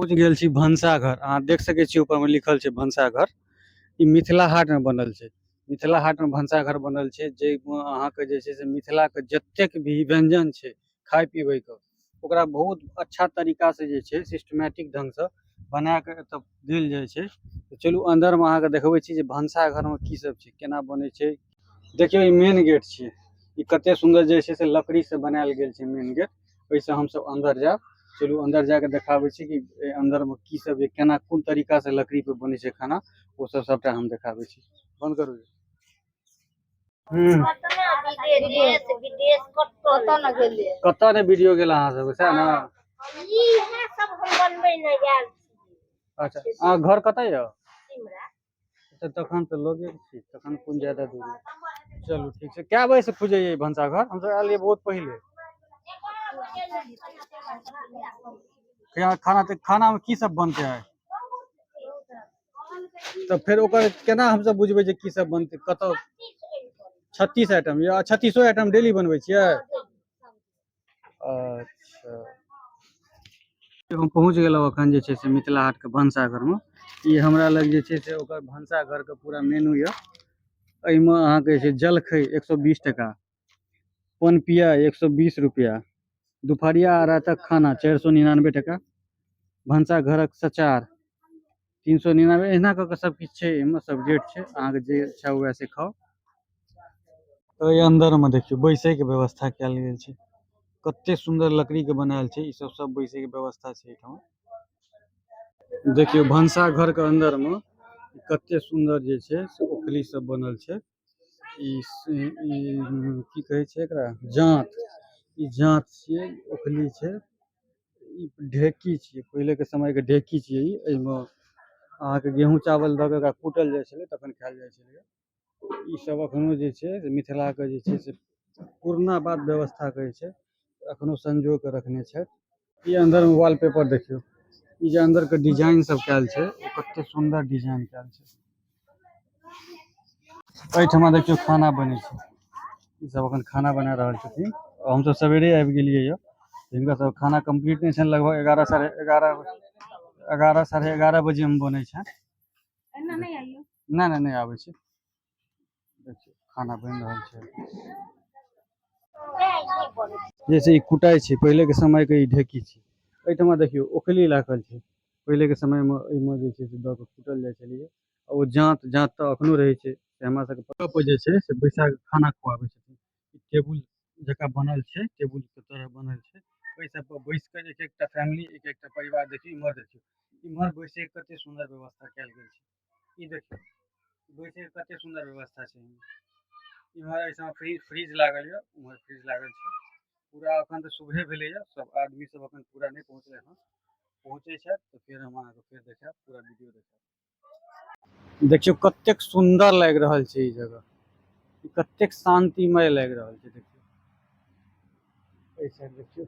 पहुँच गेल छी भनसाघर। अहाँ देख सकै छी ऊपर में लिखल छै भनसाघर। ई मिथिला हाट में बनल छै। मिथिला हाट में भनसाघर बनल छै, जाहिमे अहाँके जे छै से मिथिला के जतेक भी व्यंजन छै खाय पीबै के, ओकरा बहुत अच्छा तरीका से जे छै सिस्टमेटिक ढंग से बना के एतऽ देल जाइ छै। तऽ चलू अंदर में अहाँके देखबै छी जे भनसाघर में की सब छै, केना बनै छै। देखियौ ई मेन गेट छियै। ई कते सुन्दर जे छै से लकड़ी से बनायल गेल छै मेन गेट। ओहिसँ हमसब अंदर जायब। चलू अंदर जाके देखाबै छी कि अंदर में की सब छै, केना कोन तरीका से लकड़ी पे बनै छै खाना, ओ सब सबटा हम देखाबै छी। बंद करू। विदेश विदेश कतऽ न गेलियै। कतऽ ने वीडियो गेल अहाँ सबके, सएह ने? इएह सब हम बनबै ने आयल छी। अच्छा, अहाँ घर कतऽ यऽ? सिमरा। अच्छा, तखन तऽ लगे छी, तखन कोन ज्यादा दूर। चलू ठीक छै। कए बजे से खुजैए ई भनसाघर? हमसब आयल रहियै बहुत पहिले। खाना तऽ खाना में की सब बनतै आइ? तऽ फेर ओकर केना हमसब बुझबै जे की सब बनतै? कतऽ 36 आइटम या 36 आइटम डेली बनबै छियै? अच्छा, हम पहुँच गेलहुँ अखन जे छै से मिथिला हाटके भनसाघरमे। ई हमरा लग जे छै से ओकर भनसाघरके पूरा मेनू यऽ। एहिमे अहाँके जे छै जलखै 120 टका, पनपिया 120 रुपैआ, दुपहरिया आ रातक खाना 499 टका, भनसाघरक सचार 399, एहिना कऽ कऽ सब किछु छै एहिमे, सब रेट छै। अहाँके जे इच्छा हुए से खाउ। तऽ एहि अन्दरमे देखियौ बैसैके व्यवस्था कयल गेल छै, कते सुन्दर लकड़ीके बनायल छै ई सब, सब बैसैके व्यवस्था छै एहिठाम। देखियौ भनसाघरके अन्दरमे कते सुन्दर जे छै से ओखली सब बनल छै। ई की कहै छै एकरा, जाँत। ई जाँत छियै, ओखली छै, ई ढेकी छियै, पहिलेके समयके ढेकी छियै ई। एहिमे अहाँके गेहूँ चावल दऽ कऽ एकरा कूटल जाइ छलै, तखन खायल जाइ छलै। ई सब अखनो जे छै से मिथिलाके जे छै से पुरना बात व्यवस्था कहै छै, अखनो संजो के रखने छै। ई अंदर में वॉलपेपर देखियौ, ई जे अंदर के डिजाइन सब कयल छै ओ कते सुन्दर डिजाइन कयल छै। एहिठमा देखियौ खाना बनै छै, ई सब अखन खाना बना रहल छथिन। हमसब सवेरे आबि गेलियै यऽ, हिनका सब खाना कम्प्लीट नहि छनि, लगभग एगारह साढ़े एगारह, एगारह साढ़े एगारह बजे मे बनै छै। नहि नहि नहि आबै छै। देखियौ खाना बनि रहल छै। जैसे ई कुटाइ छै, पहिले के समय के ई ढेकी छै। एहिठमा देखियौ ओखली राखल छै, पहिले के समय मे एहिमे जे छै से दऽ कऽ कुटल जाइ छलैया। आ ओ जाँत, जाँत तऽ अखनो रहै छै, से हमरा सबके पता पर जे छै से बैसा कऽ खाना खुआबै छथिन। ई टेबुल जकाँ बनल छै, टेबुल के तरह बनल छै, ओहि सब पर बैस कऽ एक एकटा फैमिली, एक एकटा परिवार। देखियौ इम्हर, देखियौ इम्हर बैसै के कते सुन्दर व्यवस्था कयल गेल छै। ई देखियौ बैसै के कते सुन्दर व्यवस्था छै। इम्हर एहिठाम फ्रिज लागल यऽ, उम्हर फ्रिज लागल छै। पूरा अखन तऽ सुबहे भेलैया, सब आदमी सब अखन पूरा नहि पहुँचलै हँ, पहुँचै छथि तऽ फेर हम अहाँके फेर देखायब, पूरा वीडियो देखायब। देखियौ कतेक सुन्दर लागि रहल छै ई जगह, ई कतेक शांतिमय लागि रहल छै। देखियौ एहि साइड देखियौ।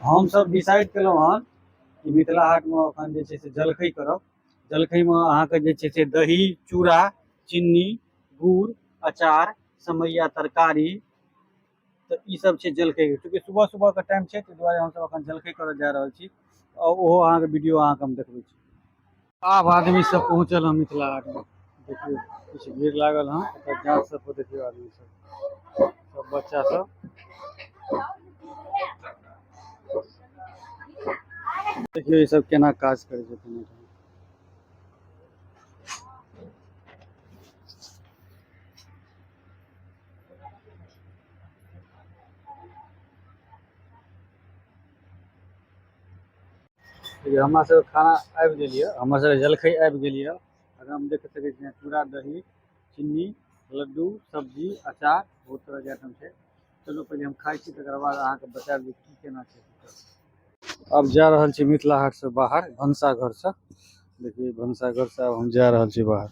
हम सब डिसाइड केलहुँ हँ कि मिथिला हाटमे अखन जे छै से जलखै करब। जलखैमे अहाँके जे छै से दही चूड़ा चीनी गुड़ अचार समैया तरकारी, तऽ ई सब छै जलखै। चूँकि सुबह सुबह के टाइम छै, ताहि दुआरे हमसब अखन जलखै करऽ जा रहल छी। आ ओहो अहाँके वीडियो अहाँके हम देखबै छी। आब आदमी सब पहुँचल हँ मिथिला हाटमे। देखियौ किछु भीड़ लागल हँ, एतऽ जाँच सब पर देखियौ आदमी सब, सब बच्चा सब। देखियौ ई सब केना काज करै छथिन। देखियौ हमरा सबके खाना आबि गेल यऽ, हमर सबके जलखै आबि गेल यऽ। अगर हम देख सकै छियै चूड़ा दही चीनी लड्डू सब्जी अचार, बहुत तरहके आइटम छै। चलू पहिले हम खाइ छी, तकर बाद अहाँके बतायब जे की केना छै। आब जा रहल छी मिथिला हाटसँ बाहर, भनसाघरसँ। देखियौ भनसाघरसँ आब हम जा रहल छी बाहर।